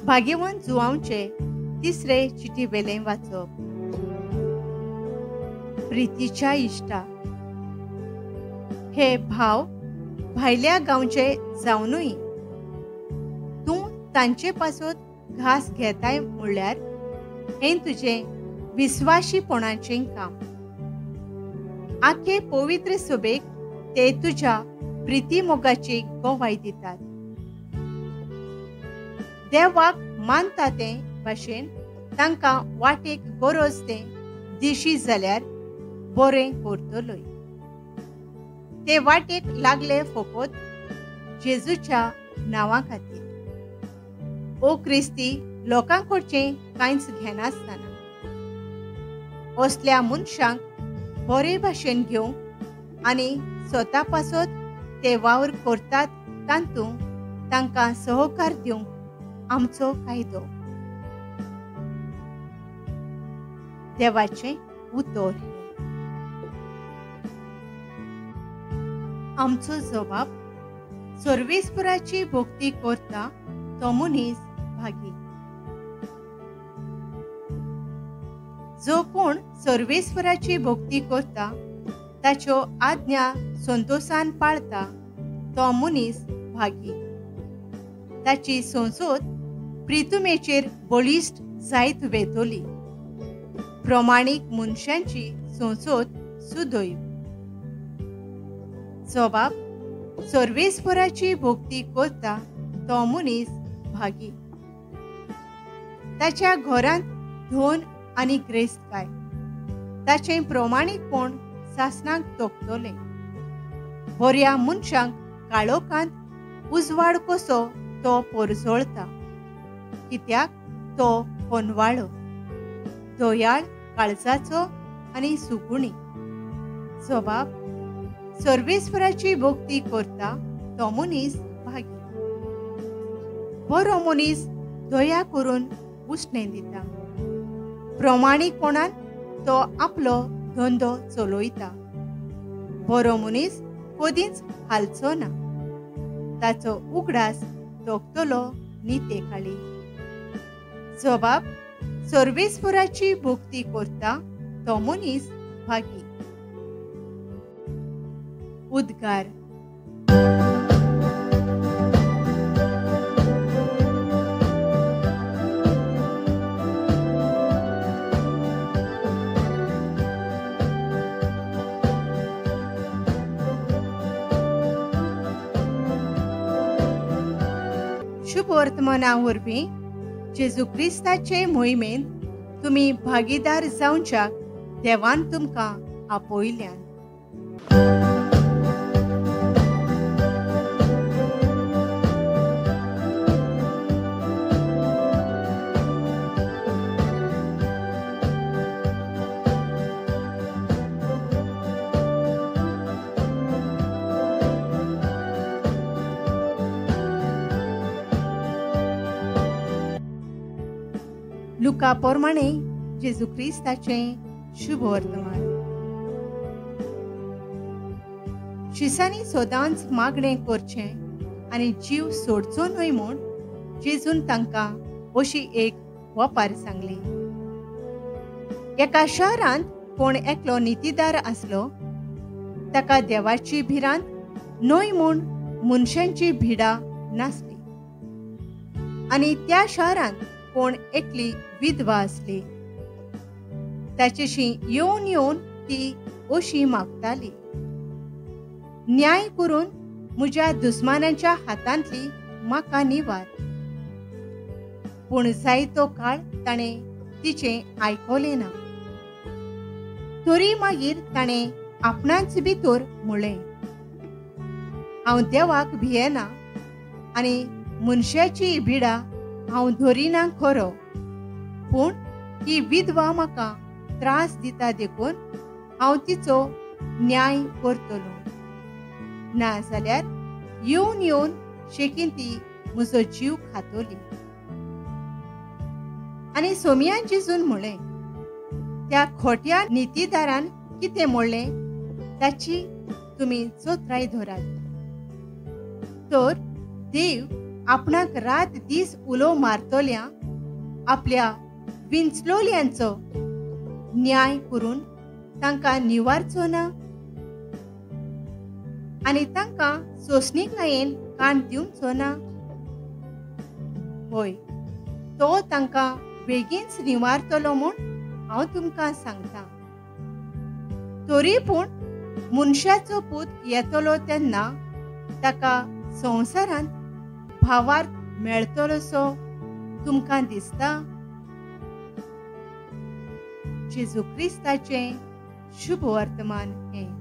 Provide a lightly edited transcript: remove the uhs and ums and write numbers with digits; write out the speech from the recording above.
भाग्यवंत जुवांवचे तिसरे चिटी वेलें वाचप. प्रितीच्या इश्टा, हे भाव भायल्या गांवचे जावनूय तूं तांचे पासत घास घेताय म्हणल्यार हें तुजें विस्वाशीपणाचें काम. आखे पवित्र सभेक ते तुज्या प्रितीमोगाची गवाय दितात. देवाक मानता ते भाशेन तांकां वाटेक गरज तें दिशी जाल्यार बरें करतलोय. ते वाटेक लागले फकत जेजूच्या नांवा खातीर. ओ क्रिस्ती लोकां कडचें कांयच घेनासतना असल्या मनशांक बरे भाशेन घेवंक आनी स्वता पासत ते वावर करतात तातूंत तांकां सहकार दिवंक आमचो कायदो. देवाचें उतर. आमचो जबाब सर्वेस्पराची भक्ती करता तो मनीस भागी. जो कोण सर्वेस्पराची भक्ती करता, ताच्यो आज्ञा संतोषान पाळता तो मनीस भागी. ताची संसद प्रितुमेचेर बळिश्ट जायत वेतली. प्रमाणीक मनशांची संसद सुदैव. जबाब सर्वेस्पराची भक्ती करता तो मनीस भागी. ताच्या घरांत धन आनी ग्रेस्तकाय, ताचें प्रमाणीकपण सासणाक तोखतलें. बऱ्या मनशांक काळोखांत उजवाड कसो तो पोरजोळता, कित्याक तो कोनवाळो, दयाळ काळजाचो आनी सुगुणी. जबाब सर्वेस्पराची भक्ती करता तो मनीस भागी. बरो मनीस दया करून उश्णें दिता, प्रमाणीकपणान तो आपलो धंदो चलयता. बरो मनीस कदींच हालचो ना, ताचो उगडास तोखतलो निते काळी. जबाब सर्वेस्पराची भक्ती करता तो मनीस भागी. उद्गार. शुभ वर्तमाना वरवीं जेजू क्रिस्ताचे मोहिमेंत तुमी भागीदार जावच्याक देवान तुमकां आपयल्यान. लुका प्रमाणे जेजू क्रिस्ताचें शुभ वर्तमान. शिसांनी सदांच मागणें करचें आनी जीव सोडचो न्हय म्हूण जेजून तांकां अशी एक वपार सांगली. एका शहरांत कोण एकलो नितीदार आसलो. ताका देवाची भिरांत न्हय म्हूण मनशांची भिडा नासली आनी त्या शहरांत कोण एकली विधवा आसली. ताचेशी येवन येवन ती अशी मागताली, न्याय करून म्हज्या दुस्मानाच्या हातांतली म्हाका निवार. पूण जायतो काळ ताणें तिचें आयकलें ना. तरी मागीर ताणें आपणाच भितर म्हणलें, हांव देवाक भियेना आनी मनशाची भिडा हांव धरिना खरो, पूण ही विधवा म्हाका त्रास दिता देखून हांव तिचो न्याय करतलो, ना जाल्यार येवन येवन शेकीन ती म्हजो जीव खातली. आनी सोमियान जेजून म्हणलें, त्या खोट्या नितीदारान कितें म्हणलें ताची तुमी चोत्राय धरात. तर देव आपणाक रात दीस उलो मारतल्या आपल्या विंचलोल्यांचो न्याय करून तांकां निवारचो ना आनी तांकां सोंसणीकायेन कान दिवचो ना? होय, तो तांकां बेगीनच निवारतलो म्हूण हांव तुमकां सांगता. तरी पूण मनशाचो पूत येतलो तेन्ना ताका संवसारांत भावार्थ मेळटलोसो तुमकां दिसता? जेजू क्रिस्ताचें शुभ वर्तमान हें.